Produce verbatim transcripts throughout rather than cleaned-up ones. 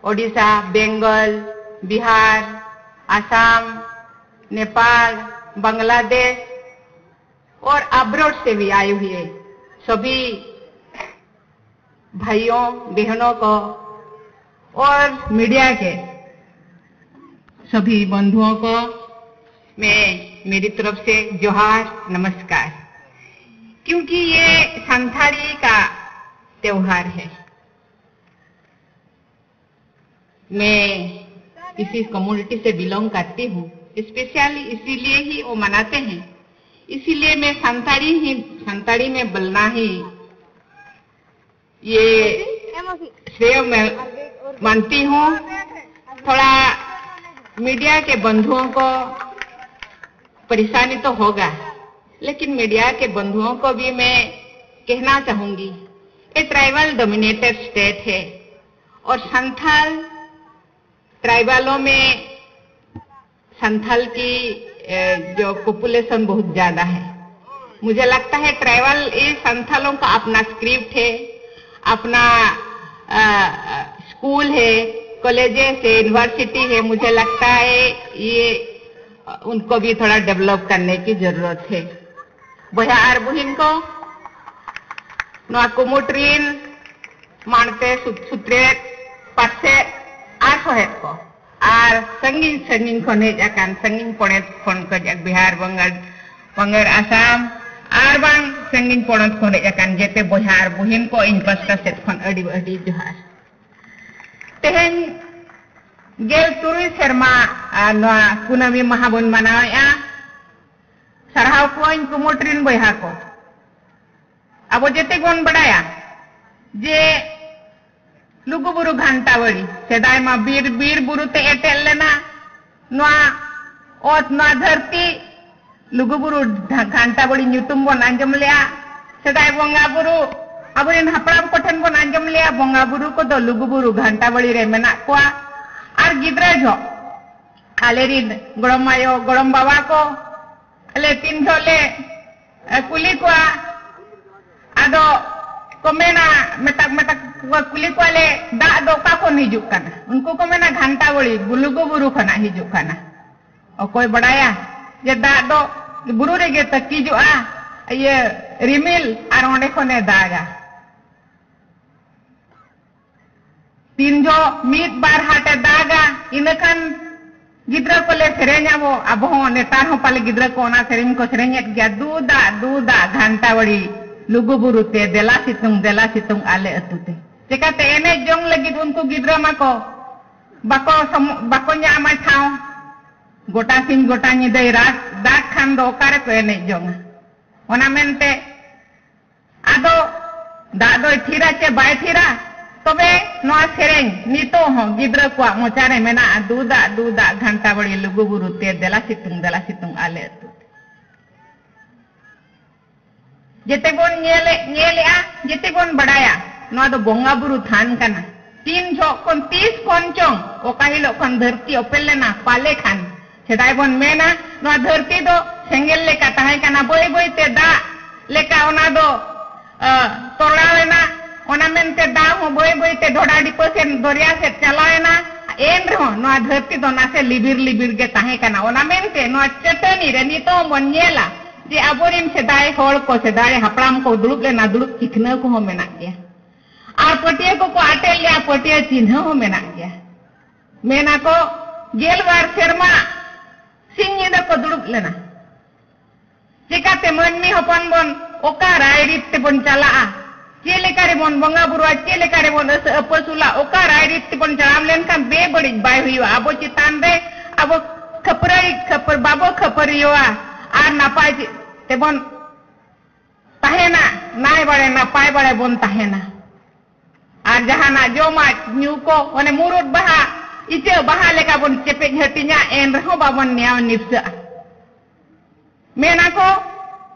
ओडिशा, बंगाल, बिहार, असम, नेपाल, बांग्लादेश और अब्रॉड से भी आए हुए सभी भाइयों, बहनों को और मीडिया के सभी बंधुओं को मैं मेरी तरफ से जोहार, नमस्कार। क्योंकि ये संथाली का त्योहार है, मैं इसी कम्युनिटी से बिलोंग करती हूँ, स्पेशली इसीलिए ही वो मनाते हैं, इसीलिए मैं संथाली ही, संथाली में बोलना ही ये श्रेय मैं मानती हूँ। थोड़ा मीडिया के बंधुओं को परेशानी तो होगा, लेकिन मीडिया के बंधुओं को भी मैं कहना चाहूंगी, ये ट्राइबल डोमिनेटेड स्टेट है और संथाल ट्राइबलों में संथाल की, अ, जो पॉपुलेशन बहुत ज्यादा है। मुझे लगता है ट्राइबल, ये संथालों का अपना स्क्रिप्ट है, अपना, अ, अ, स्कूल है, कॉलेजेस है, यूनिवर्सिटी है। मुझे लगता है ये उनको भी थोड़ा डेवलप करने की जरूरत है। ᱵᱚᱭᱦᱟ ᱟᱨ ᱵᱩᱦᱤᱱ ᱠᱚ, ᱱᱚᱣᱟ ᱠᱩᱢᱩᱴ ᱨᱤᱱ ᱢᱟᱲᱛᱮ ᱥᱩᱛ-, ᱥᱩᱛᱨᱮᱛ, ᱯᱟᱨᱥᱮᱛ ᱟᱨ ᱥᱚᱦᱮᱫ ᱠᱚ, ᱟᱨ ᱥᱟᱺᱜᱤᱧ ᱥᱟᱺᱜᱤᱧ ᱠᱷᱚᱱ ᱦᱮᱡ ᱟᱠᱟᱱ, ᱥᱟᱺᱜᱤᱧ ᱯᱚᱱᱚᱛ ᱠᱷᱚᱱ ᱠᱚ ᱦᱮᱡ, ᱵᱤᱦᱟᱨ, ᱵᱟᱝᱜᱟᱞ, ᱵᱟᱝᱜᱟᱞ, ᱟᱥᱟᱢ, ᱟᱨ ᱵᱟᱝ ᱥᱟᱺᱜᱤᱧ ᱯᱚᱱᱚᱛ ᱠᱷᱚᱱ ᱦᱮᱡ ᱟᱠᱟᱱ ᱡᱮᱛᱮ ᱵᱚᱭᱦᱟ ᱟᱨ ᱵᱩᱦᱤᱱ ᱠᱚ, ᱤᱧ ᱯᱟᱥᱴᱟ ᱥᱮᱫ ᱠᱷᱚᱱ ᱟᱹᱰᱤ ᱟᱹᱰᱤ ᱡᱚᱦᱟᱨ᱾ ᱛᱮᱦᱮᱧ ᱜᱮᱞ ᱛᱩᱨᱩᱭ ᱥᱮᱨᱢᱟ, ᱟᱨ ᱱᱚᱣᱟ ᱠᱩᱱᱟᱹᱢᱤ ᱢᱟᱦᱟ ᱵᱚᱱ ᱢᱟᱱᱟᱣᱮᱫᱼᱟ᱾ ᱥᱟᱨᱦᱟᱣ ᱠᱚᱣᱟᱧ ᱠᱩᱢᱩᱴ ᱨᱤᱱ ᱵᱚᱭᱦᱟ ᱠᱚ᱾ ᱟᱵᱚ ᱡᱮᱛᱮ ᱵᱚᱱ ᱵᱟᱰᱟᱭᱟ ᱡᱮ ᱞᱩᱜᱩᱵᱩᱨᱩ ᱜᱷᱟᱱᱴᱟᱵᱟᱲᱤ ᱥᱮᱫᱟᱭ ᱢᱟ ᱵᱤᱨ, ᱵᱤᱨ ᱵᱩᱨᱩ ᱛᱮ ᱮᱴᱮᱫ ᱞᱮᱱᱟ᱾ ᱱᱚᱣᱟ ᱚᱛ, ᱱᱚᱣᱟ ᱫᱷᱟᱹᱨᱛᱤ ᱞᱩᱜᱩᱵᱩᱨᱩ ᱜᱷᱟ-, ᱜᱷᱟᱱᱴᱟᱵᱟᱲᱤ ᱧᱩᱛᱩᱢ ᱵᱚᱱ ᱟᱸᱡᱚᱢ ᱞᱮᱜᱼᱟ᱾ ᱥᱮᱫᱟᱭ ᱵᱚᱸᱜᱟ ᱵᱩᱨᱩ, ᱟᱵᱚᱨᱮᱱ ᱦᱟᱯᱲᱟᱢ ᱠᱚᱴᱷᱮᱱ ᱵᱚᱱ ᱟᱸᱡᱚᱢ ᱞᱮᱜᱼᱟ, ᱵᱚᱸᱜᱟ ᱵᱩᱨᱩ ᱠᱚᱫᱚ ᱞᱩᱜᱩᱵᱩᱨᱩ ᱜᱷᱟᱱᱴᱟᱵᱟᱲᱤ ᱨᱮ ᱢᱮᱱᱟᱜ ᱠᱚᱣᱟ᱾ ᱟᱨ ᱜᱤᱫᱽᱨᱟᱹ ᱡᱚᱦᱚᱜ ᱟᱞᱮᱨᱤᱱ ᱜᱚᱲᱚᱢ ᱟᱭᱳ, ᱜᱚᱲᱚᱢ ᱵᱟᱵᱟ ᱠᱚ, ᱟᱞᱮ ᱛᱤᱱ ᱡᱚᱦᱚᱜ ᱞᱮ, ᱮ, ᱠᱩᱞᱤ ᱠᱚᱣᱟ, ᱟᱫᱚ ᱠᱚ ᱢᱮᱱᱟ, ᱢᱮᱛᱟ, ᱢᱮᱛᱟ ᱠᱚᱣᱟ, ᱠᱩᱞᱤ ᱠᱚᱣᱟᱞᱮ, "ᱫᱟᱜ ᱫᱚ ᱚᱠᱟ ᱠᱷᱚᱱ ᱦᱤᱡᱩᱜ ᱠᱟᱱᱟ?" ᱩᱱᱠᱩ ᱠᱚ ᱢᱮᱱᱟ, "ᱜᱷᱟᱱᱴᱟ ᱵᱟᱲᱤ ᱞᱩᱜᱩ ᱵᱩᱨᱩ ᱠᱷᱚᱱᱟᱜ ᱦᱤᱡᱩᱜ ᱠᱟᱱᱟ᱾" ᱚᱠᱚᱭ ᱵᱟᱲᱟᱭᱟ ᱡᱮ ᱫᱟᱜ ᱫᱚ ᱵᱩᱨᱩ ᱨᱮᱜᱮ ᱛᱟᱹᱠᱤᱡᱚᱜᱼᱟ, ᱤᱭᱟᱹ, ᱨᱤᱢᱤᱞ, ᱟᱨ ᱚᱸᱰᱮ ᱠᱷᱚᱱᱮ ᱫᱟᱜᱟ? ᱛᱤᱱ ᱡᱚᱦᱚᱜ ᱢᱤᱫ ᱵᱟᱨ ᱦᱟᱴᱮ ᱫᱟᱜᱟ, ᱤᱱᱟᱹ ᱠᱷᱟᱱ ᱜᱤᱫᱽᱨᱟᱹ ᱠᱚᱞᱮ ᱥᱮᱨᱮᱧ ᱟᱵᱚ, ᱟᱵᱚ ᱦᱚᱸ ᱱᱮᱛᱟᱨ ᱦᱚᱸ ᱯᱟᱞᱮ ᱜᱤᱫᱽᱨᱟᱹ ᱠᱚ ᱚᱱᱟ ᱥᱮᱨᱮᱧ ᱠᱚ ᱥᱮᱨᱮᱧᱮᱫ ᱜᱮᱭᱟ, "ᱫᱩ ᱫᱟᱜ, ᱫᱩ ᱫᱟᱜ, ᱜᱷᱟᱱᱴᱟ ᱵᱟᱲᱤ, ᱞᱩᱜᱩ ᱵᱩᱨᱩ ᱛᱮ ᱫᱮᱞᱟ ᱥᱤᱛᱩᱝ, ᱫᱮᱞᱟ ᱥᱤᱛᱩᱝ ᱟᱞᱮ ᱟᱹᱛᱩ ᱛᱮ᱾" ᱪᱮᱠᱟᱛᱮ ᱮᱱᱮᱡ ᱡᱚᱝ ᱞᱟᱹᱜᱤᱫ ᱩᱱᱠᱩ ᱜᱤᱫᱽᱨᱟᱹ ᱢᱟᱠᱚ ᱵᱟᱠᱚ ᱥᱚᱢ-, ᱵᱟᱠᱚ ᱧᱟᱢᱟ ᱴᱷᱟᱶ᱾ ᱜᱚᱴᱟ ᱥᱤᱧ ᱜᱚᱴᱟ ᱧᱤᱫᱟᱹᱭ ᱨᱟᱜ, ᱫᱟᱜ ᱠᱷᱟᱱ ᱫᱚ ᱚᱠᱟ ᱨᱮᱠᱚ ᱮᱱᱮᱡ ᱡᱚᱝᱟ? ᱚᱱᱟ ᱢᱮᱱᱛᱮ ᱟᱫᱚ ᱫᱟᱜ ᱫᱚᱭ ᱛᱷᱤᱨᱟ ᱪᱮ ᱵᱟᱭ ᱛᱷᱤᱨᱟ? ᱛᱚᱵᱮ ᱱᱚᱣᱟ ᱥᱮᱨᱮᱧ ᱱᱤᱛᱚᱜ ᱦᱚᱸ ᱜᱤᱫᱽᱨᱟᱹ ᱠᱚᱣᱟᱜ ᱢᱚᱪᱟ ᱨᱮ ᱢᱮᱱᱟᱜᱼᱟ, "ᱫᱩ ᱫᱟᱜ, ᱫᱩ ᱫᱟᱜ, ᱜᱷᱟᱱᱴᱟ ᱵᱟᱲᱤ ᱞᱩᱜᱩ ᱵᱩᱨᱩ ᱛᱮ, ᱫᱮᱞᱟ ᱥᱤᱛᱩᱝ, ᱫᱮᱞᱟ ᱥᱤᱛᱩᱝ ᱟᱞᱮ ᱟᱹᱛᱩ ᱛᱮ᱾" ᱡᱮᱛᱮ ᱵᱚᱱ ᱧᱮᱞᱮ-, ᱧᱮᱞᱮᱜᱼᱟ, ᱡᱮᱛᱮ ᱵᱚᱱ ᱵᱟᱲᱟᱭᱟ, ᱱᱚᱣᱟ ᱫᱚ ᱵᱚᱸᱜᱟ ᱵᱩᱨᱩ ᱛᱷᱟᱱ ᱠᱟᱱᱟ᱾ ᱛᱤᱱ ᱡᱚᱦᱚᱜ ᱠᱷᱚᱱ, ᱛᱤᱥ ᱠᱷᱚᱱ ᱪᱚᱝ ᱚᱠᱟ ᱦᱤᱞᱳᱜ ᱠᱷᱚᱱ ᱫᱷᱟᱹᱨᱛᱤ ᱚᱯᱮᱞ ᱞᱮᱱᱟ, ᱯᱟᱞᱮ ᱠᱷᱟᱱ ᱥᱮᱫᱟᱭ ᱵᱚᱱ ᱢᱮᱱᱟ, ᱱᱚᱣᱟ ᱫᱷᱟᱹᱨᱛᱤ ᱫᱚ ᱥᱮᱸᱜᱮᱞ ᱞᱮᱠᱟ ᱛᱟᱦᱮᱸ ᱠᱟᱱᱟ, ᱵᱟᱹᱭ ᱵᱟᱹᱭ ᱛᱮ ᱫᱟᱜ ᱞᱮᱠᱟ ᱚᱱᱟ ᱫᱚ, ᱟ, ᱛᱚᱨᱲᱟᱣ ᱮᱱᱟ᱾ ᱚᱱᱟ ᱢᱮᱱᱛᱮ ᱫᱟᱜ ᱦᱚᱸ ᱵᱟᱹᱭ ᱵᱟᱹᱭ ᱛᱮ ᱰᱷᱚᱰᱟ ᱰᱷᱤᱯᱟᱹ ᱥᱮᱫ, ᱫᱚᱨᱭᱟ ᱥᱮᱫ ᱪᱟᱞᱟᱣ ᱮᱱᱟ᱾ ᱮᱱ ᱨᱮᱦᱚᱸ ᱱᱚᱣᱟ ᱫᱷᱟᱹᱨᱛᱤ ᱫᱚ ᱱᱟᱥᱮ ᱞᱤᱵᱤᱨ ᱞᱤᱵᱤᱨ ᱜᱮ ᱛᱟᱦᱮᱸ ᱠᱟᱱᱟ᱾ ᱚᱱᱟ ᱢᱮᱱᱛᱮ ᱱᱚᱣᱟ ᱪᱟᱹᱴᱟᱹᱱᱤ ᱨᱮ ᱱᱤᱛᱚᱜ ᱦᱚᱸ ᱵᱚᱱ ᱧᱮᱞᱟ ᱡᱮ ᱟᱵᱚᱨᱮᱱ ᱥᱮᱫᱟᱭ ᱦᱚᱲ ᱠᱚ, ᱥᱮᱫᱟᱭ ᱦᱟᱯᱲᱟᱢ ᱠᱚ ᱫᱩᱲᱩᱵ ᱞᱮᱱᱟ, ᱫᱩᱲᱩᱵ ᱪᱤᱠᱷᱱᱟᱹ ᱠᱚᱦᱚᱸ ᱢᱮᱱᱟᱜ ᱜᱮᱭᱟ᱾ ᱟᱨ ᱯᱟᱹᱴᱭᱟᱹ ᱠᱚᱠᱚ ᱟᱴᱮᱫ ᱞᱮᱫᱼᱟ, ᱯᱟᱹᱴᱭᱟᱹ ᱪᱤᱱᱦᱟᱹ ᱦᱚᱸ ᱢᱮᱱᱟᱜ ᱜᱮᱭᱟ᱾ ᱢᱮᱱᱟᱠᱚ, ᱜᱮᱞ ᱵᱟᱨ ᱥᱮᱨᱢᱟ ᱥᱤᱧ ᱧᱤᱫᱟᱹ ᱠᱚ ᱫᱩᱲᱩᱵ ᱞᱮᱱᱟ᱾ ᱪᱮᱠᱟᱛᱮ ᱢᱟᱹᱱᱢᱤ ᱦᱚᱯᱚᱱ ᱵᱚᱱ ᱚᱠᱟ ᱨᱟᱭᱨᱤᱛ ᱛᱮᱵᱚᱱ ᱪᱟᱞᱟᱜᱼᱟ? ᱪᱮᱫ ᱞᱮᱠᱟ ᱨᱮᱵᱚᱱ ᱵᱚᱸᱜᱟ ᱵᱩᱨᱩᱜᱼᱟ? ᱪᱮᱫ ᱞᱮᱠᱟ ᱨᱮᱵᱚᱱ ᱟᱹᱥ-, ᱟᱹᱯᱟᱹᱥᱩᱞᱟ? ᱚᱠᱟ ᱨᱟᱭᱨᱤᱛ ᱛᱮᱵᱚᱱ ᱛᱟᱲᱟᱢ ᱞᱮᱱᱠᱷᱟᱱ ᱵᱮᱵᱟᱹᱲᱤᱡ ᱵᱟᱭ ᱦᱩᱭᱩᱜᱼᱟ? ᱟᱵᱚ ᱪᱮᱛᱟᱱ ᱨᱮ ᱟᱵᱚ ᱠᱷᱟᱹᱯᱟᱹᱨᱟᱹᱭ, ᱠᱷᱟᱹᱯᱟᱹᱨ-, ᱵᱟᱵᱚ ᱠᱷᱟᱹᱯᱟᱹᱨᱤᱭᱟᱹᱣᱟ ᱟᱨ ᱱᱟᱯᱟᱭ ᱛᱮᱵᱚᱱ ᱛᱟᱦᱮᱱᱟ, ᱱᱟᱭ ᱵᱟᱲᱮ ᱱᱟᱯᱟᱭ ᱵᱟᱲᱮ ᱵᱚᱱ ᱛᱟᱦᱮᱱᱟ᱾ ᱟᱨ ᱡᱟᱦᱟᱱᱟᱜ ᱡᱚᱢᱟᱜ ᱧᱩ ᱠᱚ, ᱚᱱᱮ ᱢᱩᱨᱩᱫ ᱵᱟᱦᱟ, ᱤᱪᱟᱹᱜ ᱵᱟᱦᱟ ᱞᱮᱠᱟ ᱵᱚᱱ ᱪᱮᱯᱮᱡ ᱦᱟᱹᱴᱤᱧᱟ, ᱮᱱ ᱨᱮᱦᱚᱸ ᱵᱟᱵᱚᱱ ᱱᱮᱭᱟᱣ ᱱᱤᱯᱥᱟᱹᱜᱼᱟ᱾ ᱢᱮᱱᱟᱠᱚ,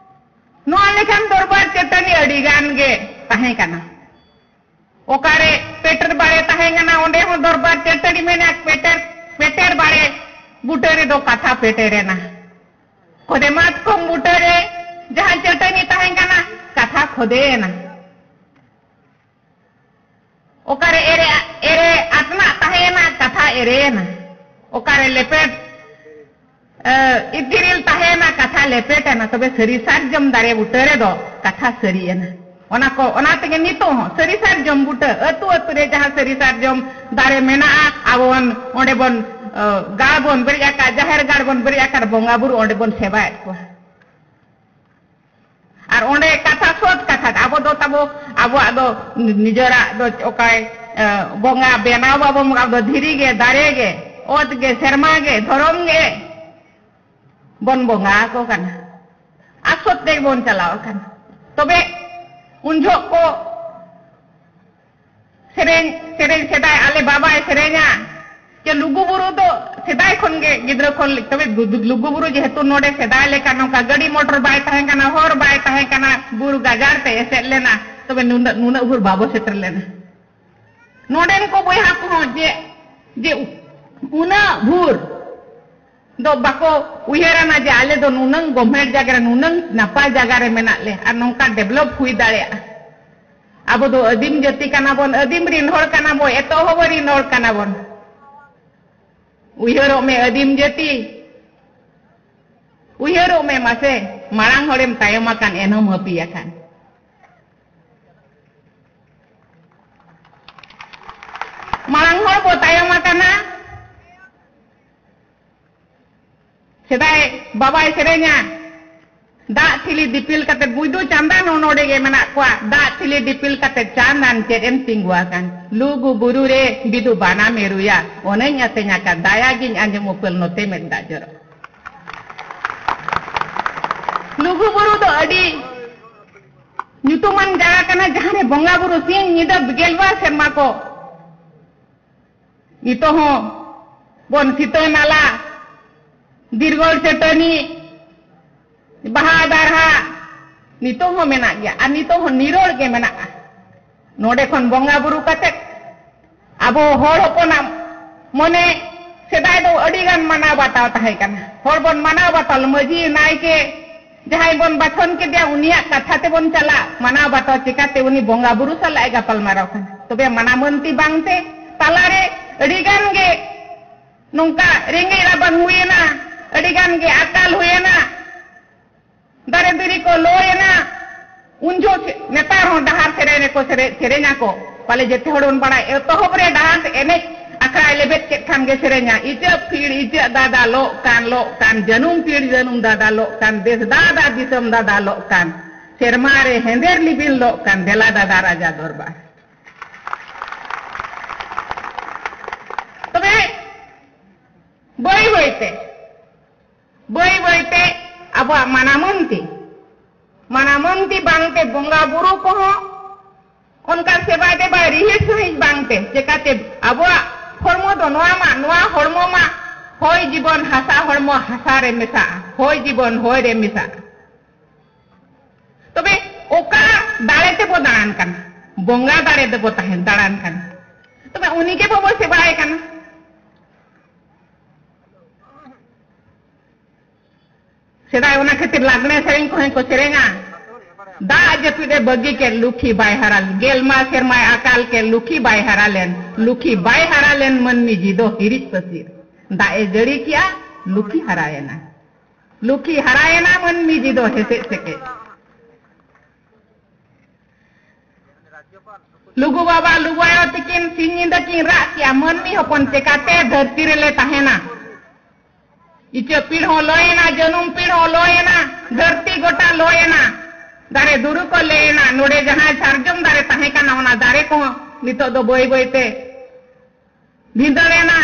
ᱱᱚᱣᱟ ᱞᱮᱠᱟᱱ ᱫᱚᱨᱵᱟᱨ ᱪᱟᱹᱴᱟᱹᱱᱤ ᱟᱹᱰᱤ ᱜᱟᱱ ᱜᱮ ᱛᱟᱦᱮᱸ ᱠᱟᱱᱟ᱾ ᱚᱠᱟᱨᱮ ᱯᱮᱴᱮᱨ ᱵᱟᱲᱮ ᱛᱟᱦᱮᱸ ᱠᱟᱱᱟ, ᱚᱸᱰᱮ ᱦᱚᱸ ᱫᱚᱨᱵᱟᱨ ᱪᱟᱹᱴᱟᱹᱱᱤ ᱢᱮᱱᱟᱜ, ᱯᱮᱴᱮᱨ, ᱯᱮᱴᱮᱨ ᱵᱟᱲᱮ ᱵᱩᱴᱟᱹ ᱨᱮᱫᱚ ᱠᱟᱛᱷᱟ ᱯᱮᱴᱮᱨᱮᱱᱟ᱾ ᱠᱷᱚᱫᱮ ᱢᱟᱛᱠᱚᱢ ᱵᱩᱴᱟᱹ ᱨᱮ ᱡᱟᱦᱟᱸ ᱪᱟᱹᱴᱟᱹᱱᱤ ᱛᱟᱦᱮᱸ ᱠᱟᱱᱟ, ᱠᱟᱛᱷᱟ ᱠᱷᱚᱫᱮᱭᱮᱱᱟ᱾ ᱚᱠᱟᱨᱮ ᱮᱨᱮ, ᱮᱨᱮ ᱟᱛᱱᱟᱜ ᱛᱟᱦᱮᱸᱭᱮᱱᱟ, ᱠᱟᱛᱷᱟ ᱮᱨᱮᱭᱮᱱᱟ᱾ ᱚᱠᱟᱨᱮ ᱞᱮᱯᱮᱴ, ᱮ, ᱤᱛᱤᱨᱤᱞ ᱛᱟᱦᱮᱸᱭᱮᱱᱟ, ᱠᱟᱛᱷᱟ ᱞᱮᱯᱮᱴ ᱮᱱᱟ᱾ ᱛᱚᱵᱮ ᱥᱟᱹᱨᱤ ᱥᱟᱨᱡᱚᱢ ᱫᱟᱨᱮ ᱵᱩᱴᱟᱹ ᱨᱮᱫᱚ ᱠᱟᱛᱷᱟ ᱥᱟᱹᱨᱤᱭᱮᱱᱟ᱾ ᱚᱱᱟ ᱠᱚ, ᱚᱱᱟ ᱛᱮᱜᱮ ᱱᱤᱛᱚᱜ ᱦᱚᱸ ᱥᱟᱹᱨᱤ ᱥᱟᱨᱡᱚᱢ ᱵᱩᱴᱟᱹ, ᱟᱹᱛᱩ ᱟᱹᱛᱩ ᱨᱮ ᱡᱟᱦᱟᱸ ᱥᱟᱹᱨᱤ ᱥᱟᱨᱡᱚᱢ ᱫᱟᱨᱮ ᱢᱮᱱᱟᱜᱼᱟ, ᱟᱵᱚ ᱵᱚᱱ, ᱚᱸᱰᱮ ᱵᱚᱱ, ᱮ, ᱜᱟᱲ ᱵᱚᱱ ᱵᱮᱨᱮᱫ ᱟᱠᱟᱫ, ᱡᱟᱦᱮᱨ ᱜᱟᱲ ᱵᱚᱱ ᱵᱮᱨᱮᱫ ᱟᱠᱟᱫ, ᱵᱚᱸᱜᱟ ᱵᱩᱨᱩ ᱚᱸᱰᱮ ᱵᱚᱱ ᱥᱮᱵᱟᱭᱮᱫ ᱠᱚᱣᱟ᱾ ᱟᱨ ᱚᱸᱰᱮ ᱠᱟᱛᱷᱟ ᱥᱚᱛ ᱠᱟᱛᱷᱟ, ᱟᱵᱚ ᱫᱚ ᱛᱟᱵᱚ, ᱟᱵᱚᱣᱟᱜ ᱫᱚ ᱱᱤᱡᱮᱨᱟᱜ ᱫᱚ ᱚᱠᱚᱭ, ᱮ, ᱵᱚᱸᱜᱟ ᱵᱮᱱᱟᱣ ᱵᱟᱵᱚᱱ ᱵᱚᱸᱜᱟ, ᱟᱵᱚ ᱫᱚ ᱫᱷᱤᱨᱤ ᱜᱮ, ᱫᱟᱨᱮ ᱜᱮ, ᱚᱛ ᱜᱮ, ᱥᱮᱨᱢᱟ ᱜᱮ, ᱫᱷᱚᱨᱚᱢ ᱜᱮ ᱵᱚᱱ ᱵᱚᱸᱜᱟ ᱟᱠᱚ ᱠᱟᱱᱟ᱾ ᱟᱨ ᱥᱚᱛ ᱛᱮᱜᱮ ᱵᱚᱱ ᱪᱟᱞᱟᱣ ᱟᱠᱟᱱᱟ᱾ ᱛᱚᱵᱮ ᱩᱱ ᱡᱚᱦᱚᱜ ᱠᱚ ᱥᱮᱨᱮᱧ, ᱥᱮᱨᱮᱧ ᱥᱮᱫᱟᱭ ᱟᱞᱮ ᱵᱟᱵᱟᱭ ᱥᱮᱨᱮᱧᱟ, ᱡᱮ ᱞᱩᱜᱩ ᱵᱩᱨᱩ ᱫᱚ ᱥᱮᱫᱟᱭ ᱠᱷᱚᱱ ᱜᱮ ᱜᱤᱫᱽᱨᱟᱹ ᱠᱷᱚᱱ, ᱛᱚᱵᱮ ᱞᱩ-, ᱞᱩᱜᱩ ᱵᱩᱨᱩ ᱡᱮᱦᱮᱛᱩ ᱱᱚᱰᱮ ᱥᱮᱫᱟᱭ ᱞᱮᱠᱟ ᱱᱚᱝᱠᱟ ᱜᱟᱹᱰᱤ ᱢᱚᱴᱚᱨ ᱵᱟᱭ ᱛᱟᱦᱮᱸ ᱠᱟᱱᱟ, ᱦᱚᱨ ᱵᱟᱭ ᱛᱟᱦᱮᱸ ᱠᱟᱱᱟ, ᱵᱩᱨᱩ ᱜᱟᱡᱟᱲ ᱛᱮ ᱮᱥᱮᱫ ᱞᱮᱱᱟ, ᱛᱚᱵᱮ ᱱᱩᱱᱟᱹᱜ, ᱱᱩᱱᱟᱹᱜ ᱵᱷᱳᱨ ᱵᱟᱵᱚ ᱥᱮᱴᱮᱨ ᱞᱮᱱᱟ᱾ ᱱᱚᱰᱮᱱ ᱠᱚ ᱵᱚᱭᱦᱟ ᱠᱚᱦᱚᱸ ᱡᱮ, ᱡᱮ ᱩᱱᱟᱹᱜ ᱵᱷᱳᱨ ᱫᱚ ᱵᱟᱠᱚ ᱩᱭᱦᱟᱹᱨᱟᱱᱟ ᱡᱮ ᱟᱞᱮ ᱫᱚ ᱱᱩᱱᱟᱹᱝ ᱜᱚᱢᱦᱮᱲ ᱡᱟᱭᱜᱟ ᱨᱮ, ᱱᱩᱱᱟᱹᱝ ᱱᱟᱯᱟᱭ ᱡᱟᱭᱜᱟ ᱨᱮ ᱢᱮᱱᱟᱜ ᱞᱮ ᱟᱨ ᱱᱚᱝᱠᱟ develop ᱦᱩᱭ ᱫᱟᱲᱮᱭᱟᱜᱼᱟ᱾ ᱟᱵᱚ ᱫᱚ ᱟᱹᱫᱤᱢ ᱡᱟᱹᱛᱤ ᱠᱟᱱᱟ ᱵᱚᱱ, ᱟᱹᱫᱤᱢ ᱨᱤᱱ ᱦᱚᱲ ᱠᱟᱱᱟ ᱵᱚᱱ, ᱮᱛᱚᱦᱚᱵ ᱨᱤᱱ ᱦᱚᱲ ᱠᱟᱱᱟ ᱵᱚᱱ᱾ ᱩᱭᱦᱟᱹᱨᱚᱜ ᱢᱮ ᱟᱹᱫᱤᱢ ᱡᱟᱹᱛᱤ, ᱩᱭᱦᱟᱹᱨᱚᱜ ᱢᱮ ᱢᱟᱥᱮ, ᱢᱟᱲᱟᱝ ᱦᱚᱲᱮᱢ ᱛᱟᱭᱚᱢ ᱟᱠᱟᱱ, ᱮᱱᱦᱚᱸᱢ ᱦᱟᱹᱯᱤ ᱟᱠᱟᱱ᱾ ᱢᱟᱲᱟᱝ ᱦᱚᱲ ᱵᱚ ᱛᱟᱭᱚᱢ ᱟᱠᱟᱱᱟ᱾ ᱥᱮᱫᱟᱭ ᱵᱟᱵᱟᱭ ᱥᱮᱨᱮᱧᱟ, "ᱫᱟᱜ ᱴᱷᱤᱞᱤ ᱫᱤᱯᱤᱞ ᱠᱟᱛᱮ", ᱵᱩᱭᱫᱩ ᱪᱟᱸᱫᱟᱱ ᱦᱚᱸ ᱱᱚᱰᱮ ᱜᱮ ᱢᱮᱱᱟᱜ ᱠᱚᱣᱟ, "ᱫᱟᱜ ᱴᱷᱤᱞᱤ ᱫᱤᱯᱤᱞ ᱠᱟᱛᱮ ᱪᱟᱸᱫᱟᱱ ᱪᱮᱫ ᱮᱢ ᱛᱤᱸᱜᱩ ᱟᱠᱟᱱ? ᱞᱩᱜᱩ ᱵᱩᱨᱩ ᱨᱮ ᱵᱤᱫᱩ ᱵᱟᱱᱟᱢᱮ ᱨᱩᱭᱟ, ᱚᱱᱮᱧ ᱟᱥᱮᱧ ᱟᱠᱟᱫ, ᱫᱟᱭᱟ ᱜᱤᱧ ᱟᱸᱡᱚᱢ ᱩᱯᱟᱹᱞ ᱱᱚᱛᱮ ᱢᱮᱫ ᱫᱟᱜ ᱡᱚᱨᱚᱜ᱾" ᱞᱩᱜᱩ ᱵᱩᱨᱩ ᱫᱚ ᱟᱹᱰᱤ ᱧᱩᱛᱩᱢᱟᱱ ᱡᱟᱭᱜᱟ ᱠᱟᱱᱟ, ᱡᱟᱦᱟᱸ ᱨᱮ ᱵᱚᱸᱜᱟ ᱵᱩᱨᱩ ᱥᱤᱧ ᱧᱤᱫᱟᱹ ᱜᱮᱞᱵᱟᱨ ᱥᱮᱨᱢᱟ ᱠᱚ ᱱᱤᱛᱚᱜ ᱦᱚᱸ ᱵᱚᱱ ᱥᱤᱛᱟᱹ ᱱᱟᱞᱟ, ᱫᱤᱨᱜᱚᱞ ᱪᱟᱹᱴᱟᱹᱱᱤ, ᱵᱟᱦᱟ ᱫᱟᱨᱦᱟ ᱱᱤᱛᱚᱜ ᱦᱚᱸ ᱢᱮᱱᱟᱜ ᱜᱮᱭᱟ ᱟᱨ ᱱᱤᱛᱚᱜ ᱦᱚᱸ ᱱᱤᱨᱚᱲ ᱜᱮ ᱢᱮᱱᱟᱜᱼᱟ᱾ ᱱᱚᱰᱮ ᱠᱷᱚᱱ ᱵᱚᱸᱜᱟ ᱵᱩᱨᱩ ᱠᱟᱛᱮ ᱟᱵᱚ ᱦᱚᱲ ᱦᱚᱯᱚᱱᱟᱜ ᱢᱚᱱᱮ ᱥᱮᱫᱟᱭ ᱫᱚ ᱟᱹᱰᱤ ᱜᱟᱱ ᱢᱟᱱᱟᱣ ᱵᱟᱛᱟᱣ ᱛᱟᱦᱮᱸ ᱠᱟᱱᱟ᱾ ᱦᱚᱲ ᱵᱚᱱ ᱢᱟᱱᱟᱣ ᱵᱟᱛᱟᱣ, ᱢᱟᱹᱡᱷᱤ, ᱱᱟᱭᱠᱮ, ᱡᱟᱦᱟᱸᱭ ᱵᱚᱱ ᱵᱟᱪᱷᱚᱱ ᱠᱮᱫᱮᱭᱟ, ᱩᱱᱤᱭᱟᱜ ᱠᱟᱛᱷᱟ ᱛᱮᱵᱚᱱ ᱪᱟᱞᱟᱜ, ᱢᱟᱱᱟᱣ ᱵᱟᱛᱟᱣ, ᱪᱮᱠᱟᱛᱮ ᱩᱱᱤ ᱵᱚᱸᱜᱟ ᱵᱩᱨᱩ ᱥᱟᱞᱟᱜ ᱮ ᱜᱟᱯᱟᱞ ᱢᱟᱨᱟᱣ ᱠᱟᱱᱟ᱾ ᱛᱚᱵᱮ ᱢᱟᱱᱟᱢᱟᱹᱱᱛᱤ ᱵᱟᱝᱛᱮ ᱛᱟᱞᱟᱨᱮ ᱟᱹᱰᱤ ᱜᱟᱱ ᱜᱮ ᱱᱚᱝᱠᱟ ᱨᱮᱸᱜᱮᱡ ᱨᱟᱵᱟᱝ ᱦᱩᱭᱮᱱᱟ, ᱟᱹᱰᱤ ᱜᱟᱱ ᱜᱮ ᱟᱠᱟᱞ ᱦᱩᱭᱮᱱᱟ, ᱫᱟᱨᱮ ᱫᱷᱤᱨᱤ ᱠᱚ ᱞᱚᱭᱮᱱᱟ᱾ ᱩᱱ ᱡᱚᱦᱚᱜ ᱥᱮ-, ᱱᱮᱛᱟᱨ ᱦᱚᱸ ᱰᱟᱦᱟᱨ ᱥᱮᱨᱮᱧ ᱨᱮᱠᱚ ᱥᱮᱨᱮᱧ, ᱥᱮᱨᱮᱧ ᱟᱠᱚ᱾ ᱯᱟᱞᱮ ᱡᱮᱛᱮ ᱦᱚᱲ ᱵᱚᱱ ᱵᱟᱲᱟᱭ, ᱮᱛᱚᱦᱚᱵ ᱨᱮ ᱰᱟᱦᱟᱨ ᱮᱱᱮᱡ ᱟᱠᱷᱲᱟᱭ ᱞᱮᱵᱮᱫ ᱠᱮᱫ ᱠᱷᱟᱱ ᱜᱮ ᱥᱮᱨᱮᱧᱟ, "ᱤᱪᱟᱹᱜ ᱯᱷᱤᱲ ᱤᱪᱟᱹᱜ ᱫᱟᱫᱟ ᱞᱚᱜ ᱠᱟᱱ, ᱞᱚᱜ ᱠᱟᱱ, ᱡᱟᱹᱱᱩᱢ ᱯᱤᱲ ᱡᱟᱹᱱᱩᱢ ᱫᱟᱫᱟ ᱞᱚᱜ ᱠᱟᱱ, ᱫᱮᱥ ᱫᱟᱫᱟ ᱫᱤᱥᱚᱢ ᱫᱟᱫᱟ ᱞᱚᱜ ᱠᱟᱱ, ᱥᱮᱨᱢᱟ ᱨᱮ ᱦᱮᱸᱫᱮᱨ ᱞᱤᱵᱤᱱ ᱞᱚᱜ ᱠᱟᱱ, ᱫᱮᱞᱟ ᱫᱟᱫᱟ ᱨᱟᱡᱟ ᱫᱚᱨᱵᱟᱨ᱾" ᱛᱚᱵᱮ ᱵᱟᱹᱭ ᱵᱟᱹᱭ ᱛᱮ, ᱵᱟᱹᱭ ᱵᱟᱹᱭ ᱛᱮ ᱟᱵᱚᱣᱟᱜ ᱢᱟᱱᱟᱢᱟᱹᱱᱛᱤ, ᱢᱟᱱᱟᱢᱟᱹᱱᱛᱤ ᱵᱟᱝᱛᱮ ᱵᱚᱸᱜᱟ ᱵᱩᱨᱩ ᱠᱚᱦᱚᱸ ᱚᱱᱠᱟ ᱥᱮᱵᱟ ᱫᱮᱵᱟ ᱨᱤᱦᱤᱥ ᱥᱩᱦᱤᱥ ᱵᱟᱝᱛᱮ, ᱪᱮᱠᱟᱛᱮ ᱟᱵᱚᱣᱟᱜ ᱦᱚᱲᱢᱚ ᱫᱚ ᱱᱚᱣᱟ ᱢᱟ, ᱱᱚᱣᱟ ᱦᱚᱲᱢᱚ ᱢᱟ ᱦᱚᱭ ᱡᱤᱵᱚᱱ ᱦᱟᱥᱟ ᱦᱚᱲᱢᱚ ᱦᱟᱥᱟ ᱨᱮ ᱢᱮᱥᱟᱜᱼᱟ, ᱦᱚᱭ ᱡᱤᱵᱚᱱ ᱦᱚᱭ ᱨᱮ ᱢᱮᱥᱟᱜᱼᱟ᱾ ᱛᱚᱵᱮ ᱚᱠᱟ ᱫᱟᱲᱮ ᱛᱮᱵᱚ ᱫᱟᱬᱟᱱ ᱠᱟᱱᱟ? ᱵᱚᱸᱜᱟ ᱫᱟᱲᱮ ᱛᱮᱵᱚ ᱛᱟᱦᱮᱱ, ᱫᱟᱬᱟᱱ ᱠᱟᱱᱟ᱾ ᱛᱚᱵᱮ ᱩᱱᱤ ᱜᱮ ᱵᱟᱵᱚ ᱥᱮᱵᱟᱭᱮ ᱠᱟᱱᱟ᱾ ᱥᱮᱫᱟᱭ ᱚᱱᱟ ᱠᱷᱟᱹᱛᱤᱨ ᱞᱟᱜᱽᱬᱮ ᱥᱮᱨᱮᱧ ᱠᱚᱦᱚᱸ ᱠᱚ ᱥᱮᱨᱮᱧᱟ, "ᱫᱟᱜ ᱡᱟᱹᱯᱩᱫ ᱮ ᱵᱟᱹᱜᱤ ᱠᱮᱫ, ᱞᱩᱠᱷᱤ ᱵᱟᱭ ᱦᱟᱨᱟ ᱞᱮᱱ, ᱜᱮᱞ ᱢᱟ ᱥᱮᱨᱢᱟᱭ ᱟᱠᱟᱞ ᱠᱮᱫ, ᱞᱩᱠᱷᱤ ᱵᱟᱭ ᱦᱟᱨᱟ ᱞᱮᱱ, ᱞᱩᱠᱷᱤ ᱵᱟᱭ ᱦᱟᱨᱟ ᱞᱮᱱ, ᱢᱟᱹᱱᱢᱤ ᱡᱤᱫᱚ ᱦᱤᱨᱤᱡ ᱯᱟᱹᱥᱤᱨ, ᱫᱟᱜ ᱮ ᱡᱟᱹᱲᱤ ᱠᱮᱜᱼᱟ, ᱞᱩᱠᱷᱤ ᱦᱟᱨᱟᱭᱮᱱᱟ, ᱞᱩᱠᱷᱤ ᱦᱟᱨᱟᱭᱮᱱᱟ, ᱢᱟᱹᱱᱢᱤ ᱡᱤᱫᱚ ᱦᱮᱥᱮᱡ ᱥᱮᱠᱮᱡ᱾" ᱞᱩᱜᱩ ᱵᱟᱵᱟ, ᱞᱩᱜᱩ ᱟᱭᱳ ᱛᱤᱠᱤᱱ ᱥᱤᱧ ᱧᱤᱫᱟᱹ ᱠᱤᱱ ᱨᱟᱜ ᱠᱮᱜᱼᱟ, ᱢᱟᱹᱱᱢᱤ ᱦᱚᱯᱚᱱ ᱪᱮᱠᱟᱛᱮ ᱫᱷᱟᱹᱨᱛᱤ ᱨᱮᱞᱮ ᱛᱟᱦᱮᱱᱟ? ᱤᱪᱟᱹᱜ ᱯᱤᱲ ᱦᱚᱸ ᱞᱚᱭᱮᱱᱟ, ᱡᱟᱹᱱᱩᱢ ᱯᱤᱲ ᱦᱚᱸ ᱞᱚᱭᱮᱱᱟ, ᱫᱷᱟᱹᱨᱛᱤ ᱜᱚᱴᱟ ᱞᱚᱭᱮᱱᱟ, ᱫᱟᱨᱮ ᱫᱩᱨᱩ ᱠᱚ ᱞᱮᱭᱮᱱᱟ, ᱱᱚᱰᱮ ᱡᱟᱦᱟᱸ ᱥᱟᱨᱡᱚᱢ ᱫᱟᱨᱮ ᱛᱟᱦᱮᱸ ᱠᱟᱱᱟ, ᱚᱱᱟ ᱫᱟᱨᱮ ᱠᱚᱦᱚᱸ ᱱᱤᱛᱚᱜ ᱫᱚ ᱵᱟᱹᱭ ᱵᱟᱹᱭ ᱛᱮ ᱵᱷᱤᱸᱫᱟᱹᱲᱮᱱᱟ,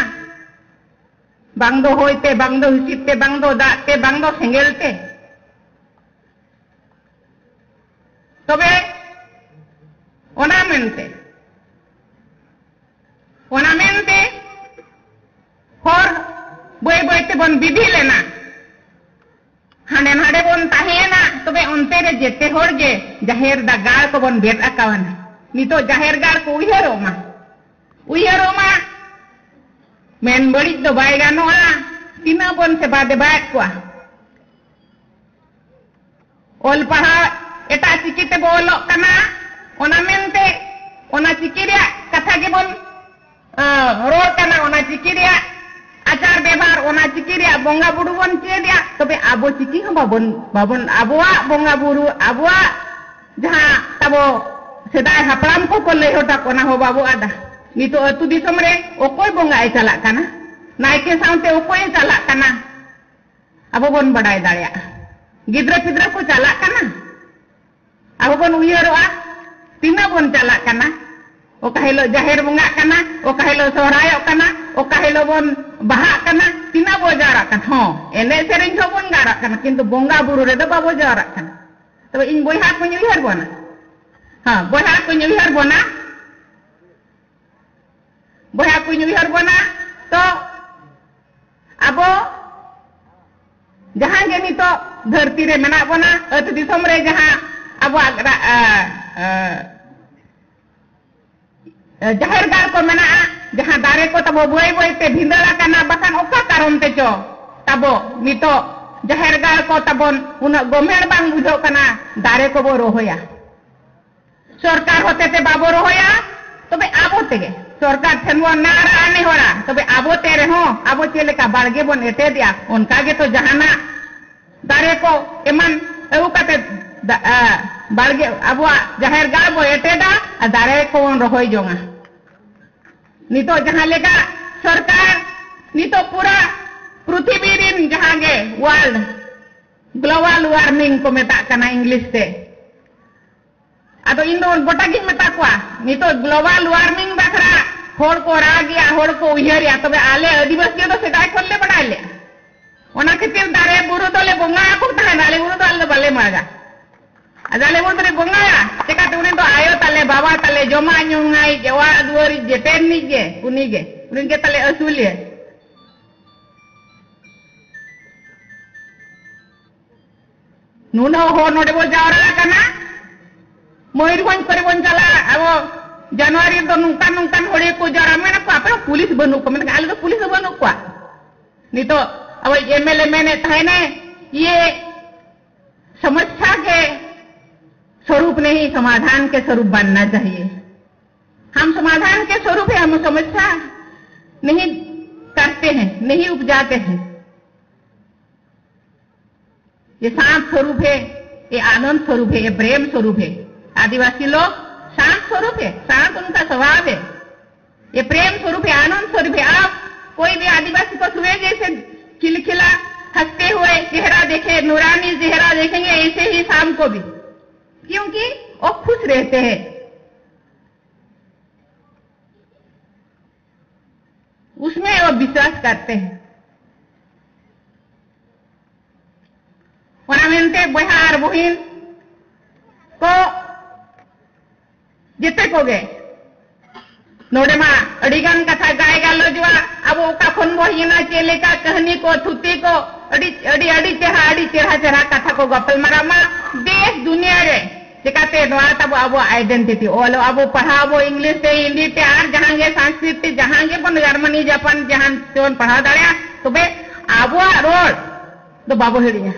ᱵᱟᱝ ᱫᱚ ᱦᱚᱭ ᱛᱮ, ᱵᱟᱝ ᱫᱚ ᱦᱤᱸᱥᱤᱫ ᱛᱮ, ᱵᱟᱝ ᱫᱚ ᱫᱟᱜ ᱛᱮ, ᱵᱟᱝ ᱫᱚ ᱥᱮᱸᱜᱮᱞ ᱛᱮ᱾ ᱛᱚᱵᱮ ᱚᱱᱟ ᱢᱮᱱᱛᱮ, ᱚᱱᱟ ᱢᱮᱱᱛᱮ ᱦᱚᱲ ᱵᱟᱹᱭ ᱵᱟᱹᱭ ᱛᱮᱵᱚᱱ ᱵᱤᱫᱷᱤ ᱞᱮᱱᱟ, ᱦᱟᱸᱰᱮ ᱱᱟᱰᱮ ᱵᱚᱱ ᱛᱟᱦᱮᱸᱭᱮᱱᱟ᱾ ᱛᱚᱵᱮ ᱚᱱᱛᱮ ᱨᱮ ᱡᱮᱛᱮ ᱦᱚᱲ ᱜᱮ ᱡᱟᱦᱮᱨ ᱫᱟ ᱜᱟᱲ ᱠᱚᱵᱚᱱ ᱵᱮᱫ ᱟᱠᱟᱣᱟᱱᱟ᱾ ᱱᱤᱛᱚᱜ ᱡᱟᱦᱮᱨ ᱜᱟᱲ ᱠᱚ ᱩᱭᱦᱟᱹᱨᱚᱜ ᱢᱟ, ᱩᱭᱦᱟᱹᱨᱚᱜ ᱢᱟ, ᱢᱮᱱ ᱵᱟᱹᱲᱤᱡ ᱫᱚ ᱵᱟᱭ ᱜᱟᱱᱚᱜᱼᱟ᱾ ᱛᱤᱱᱟᱹᱜ ᱵᱚᱱ ᱥᱮᱵᱟ ᱫᱮᱵᱟᱭᱮᱫ ᱠᱚᱣᱟ᱾ ᱚᱞ ᱯᱟᱲᱦᱟᱣ ᱮᱴᱟᱜ ᱪᱤᱠᱤ ᱛᱮᱵᱚ ᱚᱞᱚᱜ ᱠᱟᱱᱟ, ᱚᱱᱟ ᱢᱮᱱᱛᱮ ᱚᱱᱟ ᱪᱤᱠᱤ ᱨᱮᱭᱟᱜ ᱠᱟᱛᱷᱟ ᱜᱮᱵᱚᱱ, ᱟᱸ, ᱨᱚᱲ ᱠᱟᱱᱟ, ᱚᱱᱟ ᱪᱤᱠᱤ ᱨᱮᱭᱟᱜ ᱟᱪᱟᱨ ᱵᱮᱵᱷᱟᱨ, ᱚᱱᱟ ᱪᱤᱠᱤ ᱨᱮᱭᱟᱜ ᱵᱚᱸᱜᱟ ᱵᱩᱨᱩ ᱵᱚᱱ ᱪᱮᱫ ᱮᱫᱟ, ᱛᱚᱵᱮ ᱟᱵᱚ ᱪᱤᱠᱤ ᱦᱚᱸ ᱵᱟᱵᱚᱱ, ᱵᱟᱵᱚᱱ, ᱟᱵᱚᱣᱟᱜ ᱵᱚᱸᱜᱟ ᱵᱩᱨᱩ, ᱟᱵᱚᱣᱟᱜ ᱡᱟᱦᱟᱸ ᱛᱟᱵᱚ ᱥᱮᱫᱟᱭ ᱦᱟᱯᱲᱟᱢ ᱠᱚᱠᱚ ᱞᱟᱹᱭ ᱦᱚᱴᱚ ᱠᱟᱜ, ᱚᱱᱟ ᱦᱚᱸ ᱵᱟᱵᱚ ᱟᱫᱟ᱾ ᱱᱤᱛᱚᱜ ᱟᱹᱛᱩ ᱫᱤᱥᱚᱢ ᱨᱮ ᱚᱠᱚᱭ ᱵᱚᱸᱜᱟᱭ ᱪᱟᱞᱟᱜ ᱠᱟᱱᱟ? ᱱᱟᱭᱠᱮ ᱥᱟᱶᱛᱮ ᱚᱠᱚᱭᱮ ᱪᱟᱞᱟᱜ ᱠᱟᱱᱟ? ᱟᱵᱚ ᱵᱚᱱ ᱵᱟᱰᱟᱭ ᱫᱟᱲᱮᱭᱟᱜᱼᱟ᱾ ᱜᱤᱫᱽᱨᱟᱹ ᱯᱤᱫᱽᱨᱟᱹ ᱠᱚ ᱪᱟᱞᱟᱜ ᱠᱟᱱᱟ, ᱟᱵᱚ ᱵᱚᱱ ᱩᱭᱦᱟᱹᱨᱚᱜᱼᱟ, ᱛᱤᱱᱟᱹᱜ ᱵᱚᱱ ᱪᱟᱞᱟᱜ ᱠᱟᱱᱟ, ᱚᱠᱟ ᱦᱤᱞᱳᱜ ᱡᱟᱦᱮᱨ ᱵᱚᱸᱜᱟᱜ ᱠᱟᱱᱟ, ᱚᱠᱟ ᱦᱤᱞᱳᱜ ᱥᱚᱦᱨᱟᱭᱚᱜ ᱠᱟᱱᱟ, ᱚᱠᱟ ᱦᱤᱞᱳᱜ ᱵᱚᱱ ᱵᱟᱦᱟᱜ ᱠᱟᱱᱟ, ᱛᱤᱱᱟᱹᱜ ᱵᱚᱱ ᱡᱟᱣᱨᱟᱜ ᱠᱟᱱᱟ᱾ ᱦᱚᱸ, ᱮᱱᱮᱡ ᱥᱮᱨᱮᱧ ᱦᱚᱸ ᱵᱚᱱ ᱡᱟᱣᱨᱟᱜ ᱠᱟᱱᱟ, ᱠᱤᱱᱛᱩ ᱵᱚᱸᱜᱟ ᱵᱩᱨᱩ ᱨᱮᱫᱚ ᱵᱟᱵᱚ ᱡᱟᱣᱨᱟᱜ ᱠᱟᱱᱟ᱾ ᱛᱚᱵᱮ ᱤᱧ ᱵᱚᱭᱦᱟ ᱠᱚᱧ ᱩᱭᱦᱟᱹᱨ ᱵᱚᱱᱟ, ᱦᱮᱸ, ᱵᱚᱭᱦᱟ ᱠᱚᱧ ᱩᱭᱦᱟᱹᱨ ᱵᱚᱱᱟ, ᱵᱚᱭᱦᱟ ᱠᱚᱧ ᱩᱭᱦᱟᱹᱨ ᱵᱚᱱᱟ, ᱛᱚ ᱟᱵᱚ ᱡᱟᱦᱟᱸ ᱜᱮ ᱱᱤᱛᱚᱜ ᱫᱷᱟᱹᱨᱛᱤ ᱨᱮ ᱢᱮᱱᱟᱜ ᱵᱚᱱᱟ, ᱟᱹᱛᱩ ᱫᱤᱥᱚᱢ ᱨᱮ ᱡᱟᱦᱟᱸ ᱟᱵᱚᱣᱟᱜ ᱨᱟ-, ᱟ, ᱟ, ᱡᱟᱦᱮᱨ ᱜᱟᱲ ᱠᱚ ᱢᱮᱱᱟᱜᱼᱟ, ᱡᱟᱦᱟᱸ ᱫᱟᱨᱮ ᱠᱚ ᱛᱟᱵᱚ ᱵᱟᱹᱭ ᱵᱟᱹᱭ ᱛᱮ ᱵᱷᱤᱸᱫᱟᱹᱲ ᱟᱠᱟᱱᱟ, ᱵᱟᱠᱷᱟᱱ ᱚᱠᱟ ᱠᱟᱨᱚᱱ ᱛᱮᱪᱚ ᱛᱟᱵᱚ ᱱᱤᱛᱚᱜ ᱡᱟᱦᱮᱨ ᱜᱟᱲ ᱠᱚ ᱛᱟᱵᱚᱱ ᱩᱱᱟᱹᱜ ᱜᱚᱢᱮᱲ ᱵᱟᱝ ᱵᱩᱡᱷᱟᱹᱜ ᱠᱟᱱᱟ, ᱫᱟᱨᱮ ᱠᱚᱵᱚ ᱨᱚᱦᱚᱭᱟ᱾ ᱥᱚᱨᱠᱟᱨ ᱦᱚᱛᱮ ᱛᱮ ᱵᱟᱵᱚ ᱨᱚᱦᱚᱭᱟ, ᱛᱚᱵᱮ ᱟᱵᱚ ᱛᱮᱜᱮ ᱥᱚᱨᱠᱟᱨ ᱴᱷᱮᱱ ᱵᱚᱱ ᱱᱮᱦᱚᱨᱟ, ᱱᱮᱦᱚᱨᱟ, ᱛᱚᱵᱮ ᱟᱵᱚ ᱛᱮ ᱨᱮᱦᱚᱸ ᱟᱵᱚ ᱪᱮᱫ ᱞᱮᱠᱟ ᱵᱟᱲᱜᱮ ᱵᱚᱱ ᱮᱴᱮᱫᱮᱜᱼᱟ, ᱚᱱᱠᱟ ᱜᱮᱛᱚ ᱡᱟᱦᱟᱱᱟᱜ ᱫᱟᱨᱮ ᱠᱚ ᱮᱢᱟᱱ ᱟᱹᱜᱩ ᱠᱟᱛᱮ ᱫᱟ-, ᱟ, ᱵᱟᱲᱜᱮ, ᱟᱵᱚᱣᱟᱜ ᱡᱟᱦᱮᱨ ᱜᱟᱲ ᱵᱚ ᱮᱴᱮᱫᱟ ᱟᱨ ᱫᱟᱨᱮ ᱠᱚᱵᱚᱱ ᱨᱚᱦᱚᱭ ᱡᱚᱝᱟ᱾ ᱱᱤᱛᱚᱜ ᱡᱟᱦᱟᱸ ᱞᱮᱠᱟ ᱥᱚᱨᱠᱟᱨ ᱱᱤᱛᱚᱜ ᱯᱩᱨᱟᱹ ᱯᱨᱤᱛᱷᱤᱵᱤ ᱨᱤᱱ ᱡᱟᱦᱟᱸ ᱜᱮ world global warming ᱠᱚ ᱢᱮᱛᱟᱜ ᱠᱟᱱᱟ ᱤᱝᱞᱤᱥ ᱛᱮ, ᱟᱫᱚ ᱤᱧ ᱫᱚ ᱜᱚᱴᱟ ᱜᱤᱧ ᱢᱮᱛᱟ ᱠᱚᱣᱟ, ᱱᱤᱛᱚᱜ global warming ᱵᱟᱠᱷᱨᱟ ᱦᱚᱲ ᱠᱚ ᱨᱟᱜᱮᱜᱼᱟ, ᱦᱚᱲ ᱠᱚ ᱩᱭᱦᱟᱹᱨᱮᱜᱼᱟ, ᱛᱚᱵᱮ ᱟᱞᱮ ᱟᱹᱫᱤᱵᱟᱹᱥᱤ ᱫᱚ ᱥᱮᱫᱟᱭ ᱠᱷᱚᱱ ᱞᱮ ᱵᱟᱲᱟᱭ ᱞᱮᱜᱼᱟ᱾ ᱚᱱᱟ ᱠᱷᱟᱹᱛᱤᱨ ᱫᱟᱨᱮ ᱵᱩᱨᱩ ᱫᱚᱞᱮ ᱵᱚᱸᱜᱟ ᱟᱠᱚ ᱛᱟᱦᱮᱱᱟ, ᱟᱞᱮ ᱵᱩᱨᱩ ᱫᱚ ᱟᱞᱮ ᱫᱚ ᱵᱟᱞᱮ ᱢᱟᱜᱟ᱾ ᱟᱨ ᱟᱞᱮ ᱵᱩᱨᱩ ᱫᱚᱞᱮ ᱵᱚᱸᱜᱟᱭᱟ, ᱪᱮᱠᱟᱛᱮ ᱩᱱᱤ ᱫᱚ ᱟᱭᱳ ᱛᱟᱞᱮ, ᱵᱟᱵᱟ ᱛᱟᱞᱮ, ᱡᱚᱢᱟᱜ ᱧᱩᱣᱟᱜ, ᱚᱲᱟᱜ ᱫᱩᱣᱟᱹᱨ ᱡᱮᱛᱮᱱ ᱱᱤᱡ ᱜᱮ, ᱩᱱᱤ ᱜᱮ, ᱩᱱᱤ ᱜᱮ ᱛᱟᱞᱮ ᱟᱹᱥᱩᱞᱮ᱾ ᱱᱩᱱᱟᱹᱜ ᱦᱚᱲ ᱱᱚᱰᱮ ᱵᱚ ᱡᱟᱣᱨᱟ ᱟᱠᱟᱱᱟ, ᱢᱚᱭᱩᱨᱵᱷᱚᱸᱡᱽ ᱠᱚᱨᱮ ᱵᱚᱱ ᱪᱟᱞᱟᱜᱼᱟ, ᱟᱵᱚ ᱡᱟᱱᱩᱣᱟᱨᱤ ᱨᱮᱫᱚ ᱱᱚᱝᱠᱟᱱ ᱱᱚᱝᱠᱟᱱ ᱦᱚᱲ ᱜᱮᱠᱚ ᱡᱟᱣᱨᱟ, ᱢᱮᱱᱟ ᱠᱚ, "ᱟᱯᱮ ᱦᱚᱸ ᱯᱩᱞᱤᱥ ᱵᱟᱹᱱᱩᱜ ᱠᱚᱣᱟ?" ᱢᱮᱱᱟ, "ᱟᱞᱮ ᱫᱚ ᱯᱩᱞᱤᱥ ᱫᱚ ᱵᱟᱹᱱᱩᱜ ᱠᱚᱣᱟ᱾" ᱱᱤᱛᱚᱜ ᱟᱵᱚ ᱮᱢ ᱮᱞ ᱮ ᱢᱮᱱᱮᱫ ᱛᱟᱦᱮᱱᱮ, ᱤᱭᱟᱹ ᱥᱚᱢᱚᱥᱥᱟ ᱠᱮ ᱥᱚᱨᱩᱯ ᱱᱮᱦᱤ, ᱥᱚᱢᱟᱫᱷᱟᱱ ᱠᱮ ᱥᱚᱨᱩᱯ ᱵᱟᱱᱱᱟ ᱪᱟᱦᱤᱭᱮ᱾ हम समाधान के स्वरूप है, हम समस्या नहीं करते हैं, नहीं उपजाते हैं। ये शांत स्वरूप है, ये आनंद स्वरूप है, ये प्रेम स्वरूप है। आदिवासी लोग शांत स्वरूप है, शांत उनका स्वभाव है। ये प्रेम स्वरूप है, आनंद स्वरूप है। आप कोई भी आदिवासी को छुए, जैसे खिलखिला हंसते हुए चेहरा देखे, नूरानी चेहरा देखेंगे, ऐसे ही शाम को भी, क्योंकि वो खुश रहते हैं, उसमें वो विश्वास करते हैं। ᱚᱱᱟ ᱢᱮᱱᱛᱮ ᱵᱚᱭᱦᱟ ᱟᱨ ᱵᱩᱦᱤᱱ ᱠᱚ, ᱡᱮᱛᱮ ᱠᱚᱜᱮ, ᱱᱚᱰᱮ ᱢᱟ ᱟᱹᱰᱤ ᱜᱟᱱ ᱠᱟᱛᱷᱟ ᱜᱟᱭ ᱜᱟᱞᱚᱪᱚᱜᱼᱟ, ᱟᱵᱚ ᱚᱠᱟ ᱠᱷᱚᱱ ᱵᱚ ᱦᱮᱡ ᱮᱱᱟ, ᱪᱮᱫ ᱞᱮᱠᱟ ᱠᱟᱹᱦᱱᱤ ᱠᱚ, ᱛᱷᱩᱛᱤ ᱠᱚ, ᱟᱹᱰᱤ, ᱟᱹᱰᱤ, ᱟᱹᱰᱤ ᱪᱮᱦᱨᱟ, ᱟᱹᱰᱤ ᱪᱮᱦᱨᱟ, ᱪᱮᱦᱨᱟ ᱠᱟᱛᱷᱟ ᱠᱚ ᱜᱟᱯᱟᱞᱢᱟᱨᱟᱣ ᱢᱟ ᱫᱮᱥ ᱫᱩᱱᱤᱭᱟᱹ ᱨᱮ᱾ ᱪᱮᱠᱟᱛᱮ ᱱᱚᱣᱟ ᱛᱟᱵᱚ ᱟᱵᱚᱣᱟᱜ identity, ᱚᱞ ᱟᱵᱚ, ᱯᱟᱲᱦᱟᱣ ᱟᱵᱚ, English ᱛᱮ, ᱦᱤᱱᱫᱤ ᱛᱮ, ᱟᱨ ᱡᱟᱦᱟᱸ ᱜᱮ ᱥᱟᱝᱥᱠᱨᱤᱛ ᱛᱮ, ᱡᱟᱦᱟᱸ ᱜᱮ ᱵᱚᱱ ᱡᱟᱨᱢᱟᱱᱤ ᱡᱟᱯᱟᱱ ᱡᱟᱦᱟᱸ ᱛᱮᱵᱚᱱ ᱯᱟᱲᱦᱟᱣ ᱫᱟᱲᱮᱭᱟᱜᱼᱟ, ᱛᱚᱵᱮ ᱟᱵᱚᱣᱟᱜ ᱨᱚᱲ ᱫᱚ ᱵᱟᱵᱚ ᱦᱤᱲᱤᱧᱟ᱾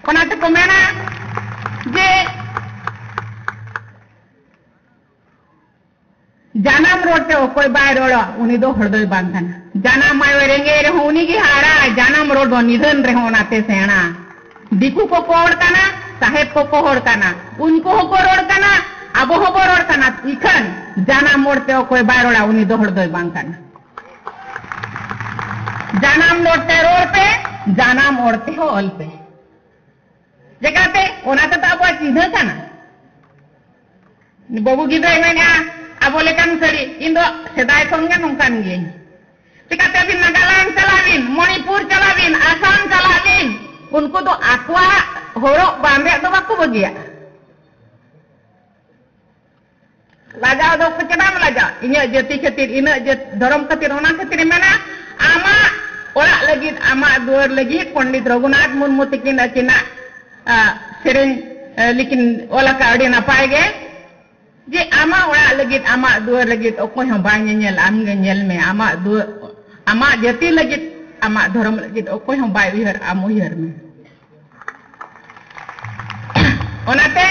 ᱚᱱᱟ ᱛᱮᱠᱚ ᱢᱮᱱᱟ ᱡᱮ ᱡᱟᱱᱟᱢ ᱨᱚᱲ ᱛᱮ ᱚᱠᱚᱭ ᱵᱟᱭ ᱨᱚᱲᱟ, ᱩᱱᱤ ᱫᱚ ᱦᱚᱲ ᱫᱚᱭ ᱵᱟᱝ ᱠᱟᱱᱟ᱾ ᱡᱟᱱᱟᱢ ᱟᱭᱳᱭ ᱨᱮᱸᱜᱮᱡ ᱨᱮᱦᱚᱸ ᱩᱱᱤ ᱜᱮ ᱦᱟᱨᱟ, ᱡᱟᱱᱟᱢ ᱨᱚᱲ ᱫᱚ ᱱᱤᱫᱷᱟᱹᱱ ᱨᱮᱦᱚᱸ ᱚᱱᱟᱛᱮ ᱥᱮᱬᱟ᱾ ᱫᱤᱠᱩ ᱠᱚᱠᱚ ᱦᱚᱲ ᱠᱟᱱᱟ, ᱥᱟᱦᱮᱵ ᱠᱚᱠᱚ ᱦᱚᱲ ᱠᱟᱱᱟ, ᱩᱱᱠᱩ ᱦᱚᱸᱠᱚ ᱨᱚᱲ ᱠᱟᱱᱟ, ᱟᱵᱚ ᱦᱚᱸᱵᱚ ᱨᱚᱲ ᱠᱟᱱᱟ, ᱤᱠᱷᱟᱹᱱ ᱡᱟᱱᱟᱢ ᱨᱚᱲ ᱛᱮ ᱚᱠᱚᱭ ᱵᱟᱭ ᱨᱚᱲᱟ, ᱩᱱᱤ ᱫᱚ ᱦᱚᱲ ᱫᱚᱭ ᱵᱟᱝ ᱠᱟᱱᱟ᱾ ᱡᱟᱱᱟᱢ ᱨᱚᱲ ᱛᱮ ᱨᱚᱲ ᱯᱮ, ᱡᱟᱱᱟᱢ ᱨᱚᱲ ᱛᱮᱦᱚᱸ ᱚᱞ ᱯᱮ᱾ ᱪᱮᱠᱟᱛᱮ? ᱚᱱᱟ ᱛᱮᱫᱚ ᱟᱵᱚᱣᱟᱜ ᱪᱤᱱᱦᱟᱹ ᱠᱟᱱᱟ᱾ ᱵᱟᱹᱵᱩ ᱜᱤᱫᱽᱨᱟᱹᱭ ᱢᱮᱱᱟ, "ᱟᱵᱚ ᱞᱮᱠᱟᱱ ᱥᱟᱹᱲᱤ, ᱤᱧ ᱫᱚ ᱥᱮᱫᱟᱭ ᱠᱷᱚᱱ ᱜᱮ ᱱᱚᱝᱠᱟᱱ ᱜᱤᱭᱟᱹᱧ᱾" ᱪᱮᱠᱟᱛᱮ ᱟᱹᱵᱤᱱ ᱱᱟᱜᱟᱞᱮᱱᱰ ᱪᱟᱞᱟᱜ ᱵᱤᱱ, ᱢᱚᱬᱤᱯᱩᱨ ᱪᱟᱞᱟᱜ ᱵᱤᱱ, ᱟᱥᱟᱢ ᱪᱟᱞᱟᱜ ᱵᱤᱱ, ᱩᱱᱠᱩ ᱫᱚ ᱟᱠᱚᱣᱟᱜ ᱦᱚᱨᱚᱜ ᱵᱟᱸᱫᱮᱭᱟᱜ ᱫᱚ ᱵᱟᱠᱚ ᱵᱟᱹᱜᱤᱭᱟ᱾ ᱞᱟᱡᱟᱣ ᱫᱚ ᱪᱮᱫᱟᱜ ᱮᱢ ᱞᱟᱡᱟᱣ? ᱤᱧᱟᱹᱜ ᱡᱟᱹᱛᱤ ᱠᱷᱟᱹᱛᱤᱨ, ᱤᱱᱟᱹᱜ ᱡᱟᱹᱛ ᱫᱷᱚᱨᱚᱢ ᱠᱷᱟᱹᱛᱤᱨ, ᱚᱱᱟ ᱠᱷᱟᱹᱛᱤᱨ ᱤᱧ ᱢᱮᱱᱟ, ᱟᱢᱟᱜ ᱚᱲᱟᱜ ᱞᱟᱹᱜᱤᱫ, ᱟᱢᱟᱜ ᱫᱩᱣᱟᱹᱨ ᱞᱟᱹᱜᱤᱫ ᱯᱚᱱᱰᱤᱛ ᱨᱚᱜᱷᱩᱱᱟᱛᱷ ᱢᱩᱨᱢᱩ ᱛᱤᱠᱤᱱ ᱟᱹᱠᱤᱱᱟᱜ, ᱟ, ᱥᱮᱨᱮᱧ, ᱟ, ᱞᱮᱠᱤᱱ ᱚᱞ ᱟᱠᱟᱫ ᱟᱹᱰᱤ ᱱᱟᱯᱟᱭ ᱜᱮ, ᱡᱮ ᱟᱢᱟᱜ ᱚᱲᱟᱜ ᱞᱟᱹᱜᱤᱫ, ᱟᱢᱟᱜ ᱫᱩᱣᱟᱹᱨ ᱞᱟᱹᱜᱤᱫ ᱚᱠᱚᱭ ᱦᱚᱸ ᱵᱟᱭ ᱧᱮᱧᱮᱞ, ᱟᱢ ᱜᱮ ᱧᱮᱞ ᱢᱮ᱾ ᱟᱢᱟᱜ ᱫᱩᱣᱟᱹᱨ, ᱟᱢᱟᱜ ᱡᱟᱹᱛᱤ ᱞᱟᱹᱜᱤᱫ, ᱟᱢᱟᱜ ᱫᱷᱚᱨᱚᱢ ᱞᱟᱹᱜᱤᱫ ᱚᱠᱚᱭ ᱦᱚᱸ ᱵᱟᱭ ᱩᱭᱦᱟᱹᱨ, ᱟᱢ ᱩᱭᱦᱟᱹᱨ ᱢᱮ᱾ ᱚᱱᱟᱛᱮ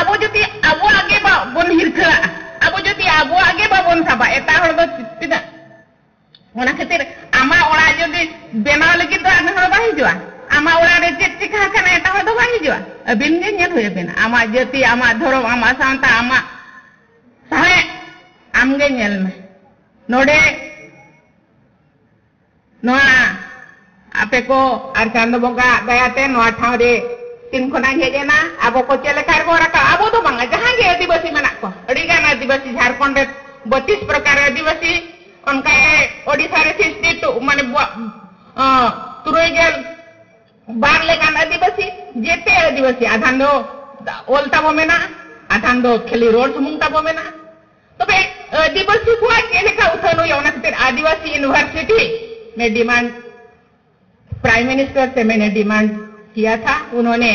ᱟᱵᱚ ᱡᱩᱫᱤ ᱟᱵᱚᱣᱟᱜ ᱜᱮ ᱵᱟ-, ᱵᱚᱱ ᱦᱤᱨᱠᱷᱟᱹᱣᱟ, ᱟᱵᱚ ᱟᱵᱚᱣᱟᱜ ᱜᱮ ᱵᱟᱵᱚᱱ ᱥᱟᱵᱟ, ᱮᱴᱟᱜ ᱦᱚᱲ ᱫᱚ ᱛᱤᱱᱟᱹᱜ? ᱚᱱᱟ ᱠᱷᱟᱹᱛᱤᱨ ᱟᱢᱟᱜ ᱚᱲᱟᱜ ᱡᱩᱫᱤ ᱵᱮᱱᱟᱣ ᱞᱟᱹᱜᱤᱫ ᱫᱚ ᱟᱨ ᱢᱤᱫ ᱦᱚᱲ ᱵᱟᱭ ᱦᱤᱡᱩᱜᱼᱟ᱾ ᱟᱢᱟᱜ ᱚᱲᱟᱜ ᱨᱮ ᱪᱮᱫ ᱪᱤᱠᱟ ᱟᱠᱟᱱᱟ, ᱮᱴᱟᱜ ᱦᱚᱲ ᱫᱚ ᱵᱟᱭ ᱦᱤᱡᱩᱜᱼᱟ᱾ ᱟᱹᱵᱤᱱ ᱜᱮ ᱧᱮᱞ ᱦᱩᱭ ᱟᱵᱤᱱᱟ, ᱟᱢᱟᱜ ᱡᱟᱹᱛᱤ, ᱟᱢᱟᱜ ᱫᱷᱚᱨᱚᱢ, ᱟᱢᱟᱜ ᱥᱟᱶᱛᱟ, ᱟᱢᱟᱜ ᱥᱟᱶᱦᱮᱫ, ᱟᱢ ᱜᱮ ᱧᱮᱞ ᱢᱮ᱾ ᱱᱚᱰᱮ ᱱᱚᱣᱟ ᱟᱯᱮ ᱠᱚ ᱟᱨ ᱪᱟᱸᱫᱚ ᱵᱚᱸᱜᱟ ᱫᱟᱭᱟᱛᱮ ᱱᱚᱣᱟ ᱴᱷᱟᱶ ᱨᱮ ᱛᱤᱱ ᱠᱷᱚᱱᱟᱜ ᱦᱮᱡ ᱮᱱᱟ, ᱟᱵᱚ ᱠᱚ ᱪᱮᱫ ᱞᱮᱠᱟ ᱨᱮᱵᱚ ᱨᱟᱠᱟᱵ, ᱟᱵᱚ ᱫᱚ ᱵᱟᱝᱟ, ᱡᱟᱦᱟᱸ ᱜᱮ ᱟᱹᱫᱤᱵᱟᱹᱥᱤ ᱢᱮᱱᱟᱜ ᱠᱚ, ᱟᱹᱰᱤ ᱜᱟᱱ ᱟᱹᱫᱤᱵᱟᱹᱥᱤ ᱡᱷᱟᱲᱠᱷᱚᱸᱰ ᱨᱮ ᱵᱚᱛᱤᱥ ᱯᱨᱚᱠᱟᱨ ᱟᱹᱫᱤᱵᱟᱹᱥᱤ, ᱚᱱᱠᱟ ᱜᱮ ᱳᱰᱤᱥᱟ ᱨᱮ ᱥᱤᱥᱴᱤ ᱴᱩ, ᱢᱟᱱᱮ ᱵᱚ-, ᱟᱸ, ᱛᱩᱨᱩᱭ ᱜᱮᱞ ᱵᱟᱨ ᱞᱮᱠᱟᱱ ᱟᱹᱫᱤᱵᱟᱹᱥᱤ, ᱡᱮᱛᱮ ᱟᱹᱫᱤᱵᱟᱹᱥᱤ, ᱟᱫᱷᱟᱱ ᱫᱚ ᱚᱞ ᱛᱟᱵᱚ ᱢᱮᱱᱟᱜᱼᱟ, ᱟᱫᱷᱟᱱ ᱫᱚ ᱠᱷᱟᱹᱞᱤ ᱨᱚᱲ ᱥᱩᱢᱩᱝ ᱛᱟᱵᱚ ᱢᱮᱱᱟᱜᱼᱟ᱾ ᱛᱚᱵᱮ ᱟᱹᱫᱤᱵᱟᱹᱥᱤ ᱠᱚᱣᱟᱜ ᱪᱮᱫ ᱞᱮᱠᱟ ᱩᱛᱷᱟᱹᱱ ᱦᱩᱭᱩᱜᱼᱟ, ᱚᱱᱟ ᱠᱷᱟᱹᱛᱤᱨ ᱟᱹᱫᱤᱵᱟᱹᱥᱤ ᱤᱭᱩᱱᱤᱵᱷᱟᱨᱥᱤᱴᱤ ᱢᱮ ᱰᱤᱢᱟंᱰ, प्राइम मिनिस्टर से मैंने डिमांड किया था, उन्होंने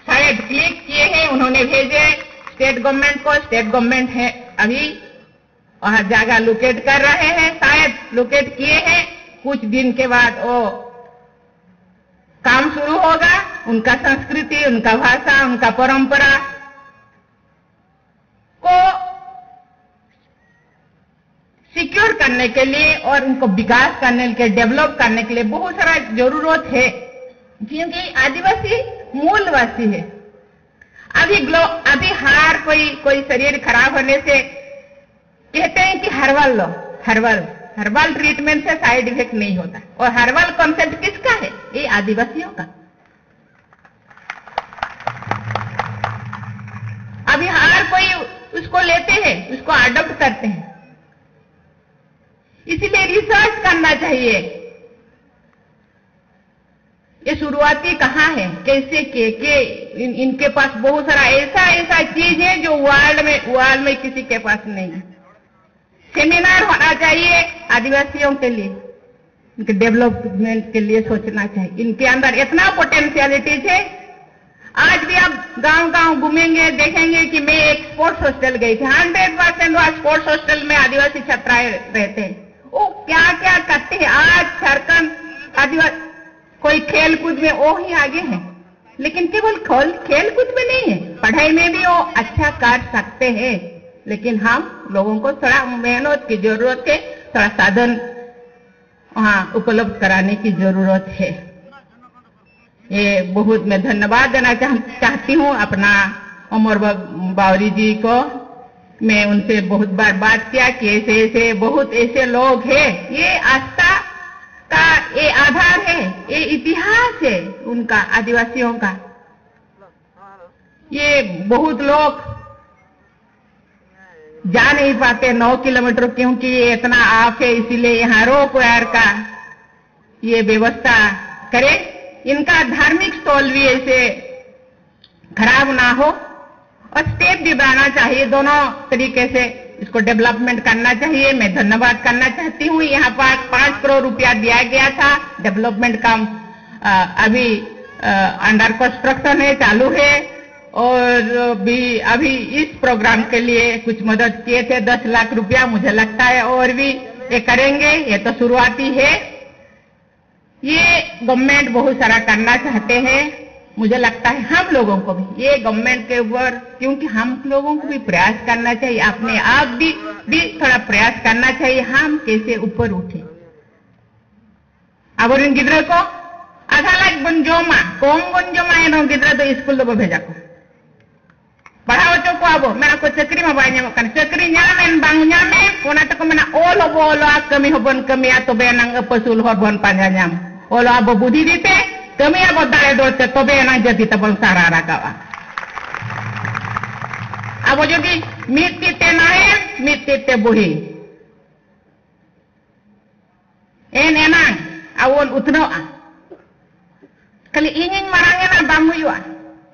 शायद क्लिक किए हैं, उन्होंने भेजे स्टेट गवर्नमेंट को, स्टेट गवर्नमेंट है अभी वहाँ जगह लोकेट कर रहे हैं, शायद लोकेट किए हैं, कुछ दिन के बाद वो काम शुरू होगा। उनका संस्कृति, उनका भाषा, उनका परंपरा को सिक्योर करने के लिए और उनको विकास करने के लिए, डेवलप करने के लिए बहुत सारा जरूरत है, क्योंकि आदिवासी मूलवासी है। अभी ग्लो अभी हर कोई कोई शरीर खराब होने से कहते हैं कि हर्बल लो, हर्बल हर्बल ट्रीटमेंट से साइड इफेक्ट नहीं होता। और हर्बल कॉन्सेप्ट किसका है? ये आदिवासियों का। अभी हर कोई उसको लेते हैं, उसको अडॉप्ट करते हैं। इसीलिए रिसर्च करना चाहिए। ये शुरुआती कहाँ है, कैसे के के इन, इनके पास बहुत सारा ऐसा ऐसा चीज है जो वर्ल्ड में वर्ल्ड में किसी के पास नहीं है। सेमिनार होना चाहिए आदिवासियों के लिए, इनके डेवलपमेंट के लिए सोचना चाहिए। इनके अंदर इतना पोटेंशियलिटीज है। आज भी आप गांव गांव घूमेंगे, देखेंगे कि मैं एक स्पोर्ट्स हॉस्टल गई थी, हंड्रेड परसेंट वहाँ स्पोर्ट्स हॉस्टल में आदिवासी छात्राएं रहते हैं। वो क्या क्या करते हैं। आज झारखंड आदिवासी कोई खेल कूद में वो ही आगे है, लेकिन केवल खेल खेल कूद में नहीं है, पढ़ाई में भी वो अच्छा कर सकते हैं। लेकिन हम लोगों को थोड़ा मेहनत की जरूरत है, थोड़ा साधन वहाँ उपलब्ध कराने की जरूरत है। ये बहुत मैं धन्यवाद देना चाह-, चाहती हूँ अपना अमर बा-, बावरी जी को। मैं उनसे बहुत बार बात किया कि ऐसे, ऐसे बहुत ऐसे लोग हैं, ये आस्था का ये आधार है, ये इतिहास है उनका, आदिवासियों का। ये बहुत लोग जा नहीं पाते नौ किलोमीटर, क्योंकि ये इतना आप है, इसीलिए यहाँ रोप वायर का ये व्यवस्था करें। इनका धार्मिक स्थल भी ऐसे खराब ना हो और स्टेप भी बढ़ाना चाहिए। दोनों तरीके से इसको डेवलपमेंट करना चाहिए। मैं धन्यवाद करना चाहती हूँ। यहाँ पर पाँच करोड़ रुपया दिया गया था डेवलपमेंट काम, अ, अभी अंडर कंस्ट्रक्शन है, चालू है। और भी अभी इस प्रोग्राम के लिए कुछ मदद किए थे, दस लाख रुपया, मुझे लगता है और भी ये करेंगे। ये तो शुरुआती है। ये गवर्नमेंट बहुत सारा करना चाहते हैं, मुझे लगता है हम लोगों को भी ये गवर्नमेंट के ऊपर, क्योंकि हम लोगों को भी प्रयास करना चाहिए, अपने आप भी भी थोड़ा प्रयास करना चाहिए, हम कैसे ऊपर उठे। ᱟᱵᱚᱨᱮᱱ ᱜᱤᱫᱽᱨᱟᱹ ᱠᱚ ᱟᱫᱷᱟ ᱞᱟᱡ ᱵᱚᱱ ᱡᱚᱢᱟ, ᱠᱚᱢ ᱵᱚᱱ ᱡᱚᱢᱟ, ᱮᱱᱦᱚᱸ ᱜᱤᱫᱽᱨᱟᱹ ᱫᱚ ᱥᱠᱩᱞ ᱫᱚᱵᱚ ᱵᱷᱮᱡᱟ ᱠᱚᱣᱟ᱾ ᱯᱟᱲᱦᱟᱣ ᱦᱚᱪᱚ ᱠᱚᱣᱟ ᱵᱚ, ᱢᱮᱱᱟ ᱠᱚ ᱪᱟᱹᱠᱨᱤ ᱢᱟ ᱵᱟᱭ ᱧᱟᱢᱚᱜ ᱠᱟᱱᱟ᱾ ᱪᱟᱹᱠᱨᱤ ᱧᱟᱢᱮᱱ ᱵᱟᱝ ᱧᱟᱢᱮᱱ, ᱚᱱᱟ ᱛᱮᱠᱚ ᱢᱮᱱᱟ ᱚᱞ ᱦᱚᱸᱵᱚ ᱚᱞᱚᱜᱼᱟ, ᱠᱟᱹᱢᱤ ᱦᱚᱸᱵᱚᱱ ᱠᱟᱹᱢᱤᱭᱟ, ᱛᱚᱵᱮ ᱮᱱᱟᱝ ᱟᱹᱯᱟᱹᱥᱩᱞ ᱦᱚᱨ ᱵᱚᱱ ᱯᱟᱸᱡᱟ ᱧᱟᱢ᱾ ᱚᱞᱚᱜ ᱟᱵᱚ ᱵᱩᱫᱷᱤ ᱫᱤᱛᱮ, ᱠᱟᱹᱢᱤᱭᱟᱵᱚ ᱫᱟᱲᱮ ᱫᱚᱲ ᱛᱮ, ᱛᱚᱵᱮ ᱮᱱᱟᱝ ᱡᱟᱹᱛᱤ ᱛᱟᱵᱚᱱ ᱥᱟᱨᱟ ᱨᱟᱠᱟᱵᱼᱟ᱾ ᱟᱵᱚ ᱡᱩᱫᱤ ᱢᱤᱫ ᱛᱤ ᱛᱮ ᱱᱟᱦᱮᱞ, ᱢᱤᱫ ᱛᱤ ᱛᱮ ᱵᱩᱦᱤ, ᱮᱱ ᱮᱱᱟᱝ ᱟᱵᱚ ᱵᱚᱱ ᱩᱛᱱᱟᱹᱣᱼᱟ᱾ ᱠᱷᱟᱹᱞᱤ ᱤᱧᱤᱧ ᱢᱟᱨᱟᱝ ᱮᱱᱟ ᱵᱟᱝ ᱦᱩᱭᱩᱜᱼᱟ᱾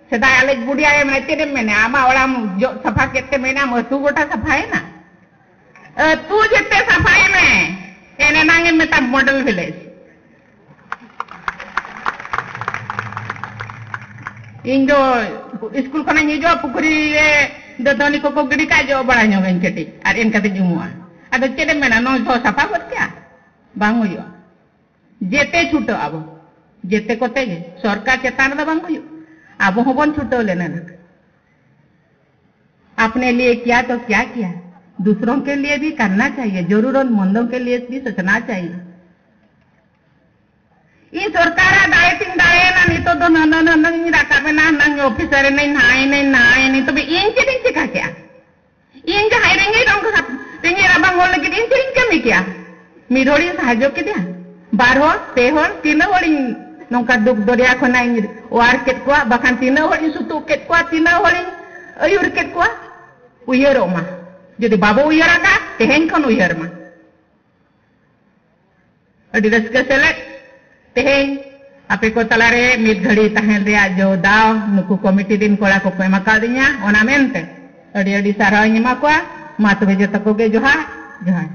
ᱥᱮᱫᱟᱭ ᱟᱞᱮ ᱵᱩᱰᱷᱤ ᱟᱭᱳ ᱢᱮᱱᱟ, ᱪᱮᱫ ᱮᱢ ᱢᱮᱱᱟ, ᱟᱢᱟᱜ ᱚᱲᱟᱜ ᱮᱢ ᱡᱚᱜ ᱥᱟᱯᱷᱟ ᱠᱮᱫ ᱛᱮ ᱢᱮᱱᱟᱢ ᱟᱹᱛᱩ ᱜᱚᱴᱟ ᱥᱟᱯᱷᱟᱭᱮᱱᱟ? ᱟᱹᱛᱩ ᱡᱮᱛᱮ ᱥᱟᱯᱷᱟᱭ ᱢᱮ, ᱮᱱ ᱮᱱᱟᱝ ᱮᱢ ᱢᱮᱛᱟᱢ ᱢᱚᱰᱮᱞ ᱵᱷᱤᱞᱮᱡᱽ᱾ ᱤᱧ ᱫᱚ ᱥᱠᱩᱞ ᱠᱷᱚᱱᱤᱧ ᱦᱤᱡᱩᱜᱼᱟ, ᱯᱩᱠᱷᱨᱤ ᱨᱮ ᱫᱟᱹᱛᱟᱹᱱᱤ ᱠᱚᱠᱚ ᱜᱤᱰᱤ ᱠᱟᱜᱼᱟ, ᱡᱚᱜ ᱵᱟᱲᱟ ᱧᱚᱜᱟᱹᱧ ᱠᱟᱹᱴᱤᱡ, ᱟᱨ ᱮᱱ ᱠᱟᱛᱮᱧ ᱩᱢᱩᱜᱼᱟ᱾ ᱟᱫᱚ ᱪᱮᱫ ᱮᱢ ᱢᱮᱱᱟ, ᱱᱚᱣᱟ ᱫᱚ ᱥᱟᱯᱷᱟ ᱜᱚᱫ ᱠᱮᱜᱼᱟ? ᱵᱟᱝ ᱦᱩᱭᱩᱜᱼᱟ᱾ ᱡᱮᱛᱮ ᱪᱷᱩᱴᱟᱹᱜ ᱟᱵᱚ, ᱡᱮᱛᱮ ᱠᱚᱛᱮ ᱜᱮ, ᱥᱚᱨᱠᱟᱨ ᱪᱮᱛᱟᱱ ᱨᱮᱫᱚ ᱵᱟᱝ ᱦᱩᱭᱩᱜᱼᱟ᱾ ᱟᱵᱚ ᱦᱚᱸᱵᱚᱱ ᱪᱷᱩᱴᱟᱹᱣ ᱞᱮᱱᱟ ᱱᱟᱜ᱾ आपने लिए किया तो क्या किया? दूसरों के लिए भी करना चाहिए, जरूरतमंदों के लिए भी सोचना चाहिए। ᱤᱧ ᱥᱚᱨᱠᱟᱨᱟᱜ ᱫᱟᱭᱮ ᱛᱤᱧ ᱫᱟᱭᱮᱱᱟ, ᱱᱤᱛᱚᱜ ᱫᱚ ᱱᱟᱱᱟ ᱱᱟᱱᱟᱧ ᱨᱟᱠᱟᱵ ᱮᱱᱟ, ᱱᱟᱝ ᱚᱯᱷᱤᱥᱟᱨ ᱮᱱᱟᱹᱧ, ᱱᱟᱭ ᱮᱱᱟᱹᱧ, ᱱᱟᱭ ᱮᱱᱟᱹᱧ, ᱛᱚᱵᱮ ᱤᱧ ᱪᱮᱫ ᱤᱧ ᱪᱮᱠᱟ ᱠᱮᱜᱼᱟ? ᱤᱧ ᱡᱟᱦᱟᱸᱭ ᱨᱮᱸᱜᱮᱡ ᱨᱚᱝ ᱨᱮᱸᱜᱮᱡ ᱨᱟᱵᱟᱝ ᱦᱚᱲ ᱞᱟᱹᱜᱤᱫ ᱤᱧ ᱪᱮᱫ ᱤᱧ ᱠᱟᱹᱢᱤ ᱠᱮᱜᱼᱟ? ᱢᱤᱫ ᱦᱚᱲᱤᱧ ᱥᱟᱦᱟᱡᱽᱡᱚ ᱠᱮᱫᱮᱭᱟ, ᱵᱟᱨ ᱦᱚᱲ, ᱯᱮ ᱦᱚᱲ, ᱛᱤᱱᱟᱹᱜ ᱦᱚᱲᱤᱧ ᱱᱚᱝᱠᱟ ᱫᱩᱠ ᱫᱚᱨᱭᱟ ᱠᱷᱚᱱᱟᱜ ᱤᱧ ᱚᱣᱟᱨ ᱠᱮᱫ ᱠᱚᱣᱟ, ᱵᱟᱠᱷᱟᱱ ᱛᱤᱱᱟᱹᱜ ᱦᱚᱲᱤᱧ ᱥᱩᱛᱩᱜ ᱠᱮᱫ ᱠᱚᱣᱟ, ᱛᱤᱱᱟᱹᱜ ᱦᱚᱲᱤᱧ ᱟᱹᱭᱩᱨ ᱠᱮᱫ ᱠᱚᱣᱟ? ᱩᱭᱦᱟᱹᱨᱚᱜ ᱢᱟ, ᱡᱩᱫᱤ ᱵᱟᱵᱚ ᱩᱭᱦᱟᱹᱨ ᱟᱠᱟᱫ, ᱛᱮᱦᱮᱧ ᱠᱷᱚᱱ ᱩᱭᱦᱟᱹᱨ ᱢᱟ᱾ ᱟᱹᱰᱤ ᱨᱟᱹᱥᱠᱟᱹ ᱥᱮᱞᱮᱫ ᱛᱮᱦᱮᱧ ᱟᱯᱮ ᱠᱚ ᱛᱟᱞᱟᱨᱮ ᱢᱤᱫ ᱜᱷᱟᱹᱲᱤ ᱛᱟᱦᱮᱱ ᱨᱮᱭᱟᱜ ᱡᱚ ᱫᱟᱣ ᱱᱩᱠᱩ ᱠᱚᱢᱤᱴᱤ ᱨᱤᱱ ᱠᱚᱲᱟ ᱠᱚᱠᱚ ᱮᱢ ᱟᱠᱟᱫᱤᱧᱟ, ᱚᱱᱟ ᱢᱮᱱᱛᱮ ᱟᱹᱰᱤ ᱟᱹᱰᱤ ᱥᱟᱨᱦᱟᱣ ᱤᱧ ᱮᱢᱟ ᱠᱚᱣᱟ᱾ ᱢᱟ ᱛᱚᱵᱮ ᱡᱚᱛᱚ ᱠᱚᱜᱮ ᱡᱚᱦᱟᱨ, ᱡᱚᱦᱟᱨ᱾